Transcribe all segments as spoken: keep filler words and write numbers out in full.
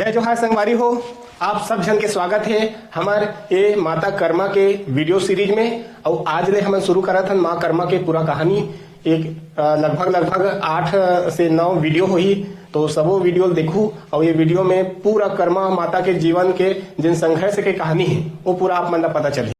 जय जोहार संगवारी हो, आप सब झन के स्वागत हे हमर ए माता कर्मा के वीडियो सीरीज में। अउ आज ले हमन शुरू करत हन माँ कर्मा के पूरा कहानी। एक अ, लगभग लगभग आठ से नौ वीडियो होही, तो सबो वीडियो ल देखू। अउ ये वीडियो में पूरा कर्मा माता के जीवन के जेन संघर्ष के कहानी हे, वो पूरा आप मन ला पता चलही।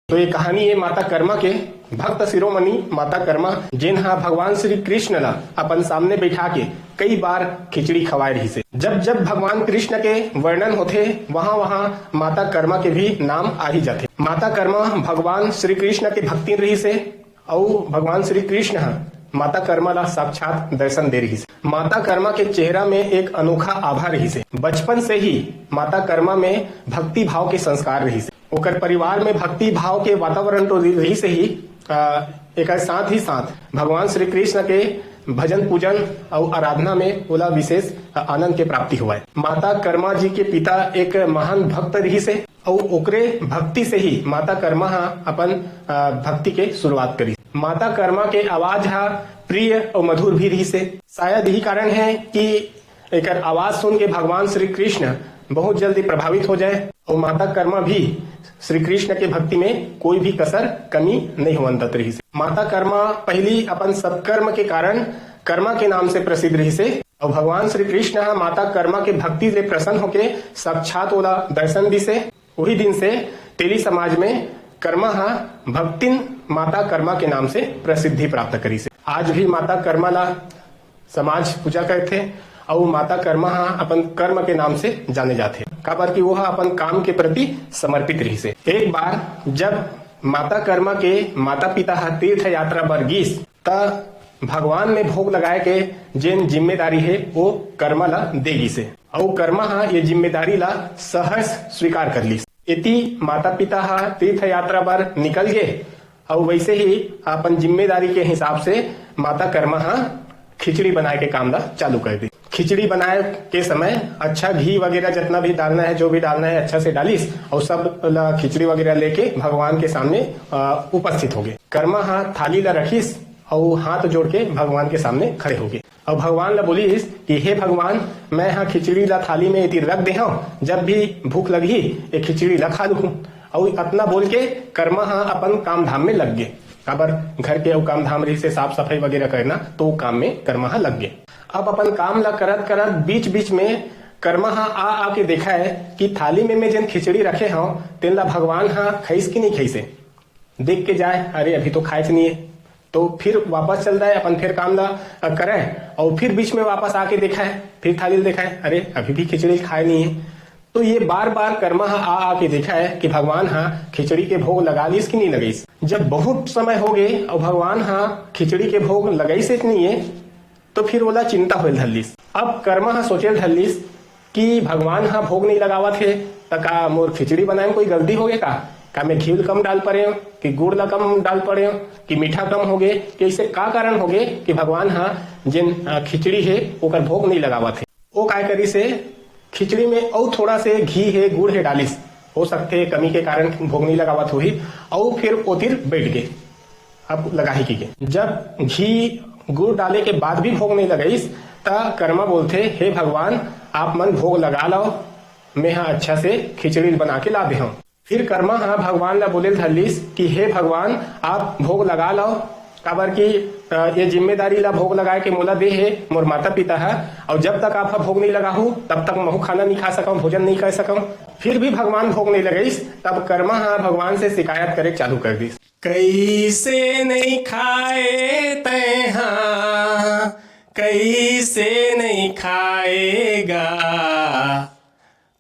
तो ये कहानी हे माता कर्मा के। भक्त शिरोमणि माता कर्मा, जेन हा भगवान श्री कृष्ण ला अपन सामने बैठा के कई बार खिचड़ी खवाए रहिसे। जब जब भगवान कृष्ण के वर्णन होथे, वहां वहां माता कर्मा के भी नाम आ ही जाथे। माता कर्मा भगवान श्री कृष्ण के भक्तिन रहिसे, अउ भगवान श्री कृष्ण ह माता कर्मा ला साक्षात दर्शन दे रहिसे। माता कर्मा के चेहरा में एक अनोखा आभा रहिसे। बचपन से ही माता कर्मा में भक्ति भाव के संस्कार रहिसे। ओकर परिवार में भक्ति भाव के वातावरण तो रहिसे ही, अ, एकर साथ ही साथ भगवान श्री कृष्ण के भजन पूजन अउ आराधना में ओला विशेष आनंद के प्राप्ति होवय। माता कर्मा जी के पिता एक महान भक्त रहिसे अउ ओकरे भक्ति से ही माता कर्मा ह अपन, अ, भक्ति के शुरुआत करिस। माता कर्मा के आवाज ह प्रिय अउ मधुर भी रहिसे। शायद यही कारण हे कि एकर आवाज सुन के भगवान श्री कृष्ण बहुत जल्दी प्रभावित हो जाए अउ माता कर्मा भी श्री कृष्ण के भक्ति में कोई भी कसर कमी नहीं होवन दत रहिसे। माता कर्मा पहली अपन सत्कर्म के कारण कर्मा के नाम से प्रसिद्ध रहिसे अउ भगवान श्री कृष्ण ह माता कर्मा के भक्ति ले प्रसन्न होके साक्षात ओला दर्शन दिसे। उही दिन से तेली समाज में कर्मा ह भक्तिन माता कर्मा के नाम से प्रसिद्धि प्राप्त करिसे। आज भी माता कर्मा ला समाज पूजा करथे अउ माता कर्मा ह अपन कर्म के नाम से जाने जाथे, काबर कि वो ह अपन काम के प्रति समर्पित रहिसे। एक बार जब माता कर्मा के माता पिता ह तीर्थ यात्रा बर गिस, त भगवान में भोग लगाए के जेन जिम्मेदारी हे, वो कर्मा ला दे गिसे अउ कर्मा ह ये जिम्मेदारी ला सहर्ष स्वीकार कर लिस। एती माता पिता ह तीर्थ यात्रा बर निकल गे अउ वैसे ही अपन जिम्मेदारी के हिसाब से माता कर्मा ह खिचड़ी बनाए के काम ला चालू कर दी। खिचड़ी बनाए के समय अच्छा घी वगैरह जितना भी डालना है, जो भी डालना है, अच्छा से डालिस अउ सब ला खिचड़ी वगैरह लेके भगवान के सामने, अ, उपस्थित होगे। कर्मा ह थाली ला रखिस अउ हाथ जोड़ के भगवान के सामने खड़े होगे अउ भगवान ला बोलिस कि हे भगवान, मैं ह खिचड़ी ला थाली में एती रख दे हव, जब भी भूख लगही, ये खिचड़ी ला खा लूहूं। अउ अतना बोल के कर्मा ह अपन काम धाम में लग गे। काबर घर के अउ काम धाम रहिसे, साफ सफाई वगैरह करना, तो काम में कर्मा ह लग गे। अब अपन काम ला करत करत बीच बीच में कर्मा ह आ आके देखय कि थाली में मैं जेन खिचड़ी रखे हव, तेन ला भगवान ह खइस कि नहीं खइसे। देख के जाए, अरे अभी तो खाएच नहीं है। तो फिर वापस चल जाए, अपन फिर काम ला, अ, करे अउ फिर बीच में वापस आके देखय, फिर थाली ला देखय, अरे अभी भी खिचड़ी खाए नहीं है। तो ये बार बार कर्मा ह आ आके देखय कि भगवान ह खिचड़ी के भोग लगा लिस कि नहीं लगाइस। जब बहुत समय हो गए अउ भगवान ह खिचड़ी के भोग लगाइस नहीं है, तो फिर ओला चिंता होए धर लिस। अब कर्मा ह सोचे धर लिस कि भगवान ह भोग नहीं लगावत हे, त का मोर खिचड़ी बनाए में कोई गलती हो गए का? का मैं घी ल कम डाल पड़े हव कि गुड़ ला कम डाल पड़े हव कि मीठा कम हो गए, कि ऐसे का कारण हो गए कि भगवान ह जेन, अ, खिचड़ी हे ओकर भोग नहीं लगावत हे? वो काय करिस हे, खिचड़ी में अउ थोड़ा से घी हे, गुड़ हे डालिस, हो सकथे कमी के कारण भोग नहीं लगावत होही, अउ फिर ओतिर बैठ गे। अब लगाही की के। जब घी गुड़ डाले के बाद भी भोग नहीं लगाइस, त कर्मा बोलथे, हे भगवान, आप मन भोग लगा लव, मैं ह अच्छा से खिचड़ी बना के ला दे हव। फिर कर्मा ह भगवान ला बोले धर लिस कि हे भगवान, आप भोग लगा लव, काबर कि, अ, ये जिम्मेदारी ला भोग लगाए के मोला दे हे मोर माता पिता ह, अउ जब तक आप ह भोग नहीं लगाहू, तब तक महू खाना नहीं खा सकव, भोजन नहीं कर सकव। फिर भी भगवान भोग नहीं लगाइस, तब कर्मा ह भगवान से शिकायत करे चालू कर दिस। कैसे नहीं खाए तैहा, कैसे नहीं खाएगा,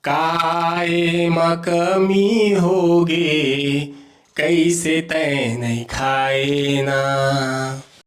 काय म कमी होगे, कैसे तै नहीं खाए ना।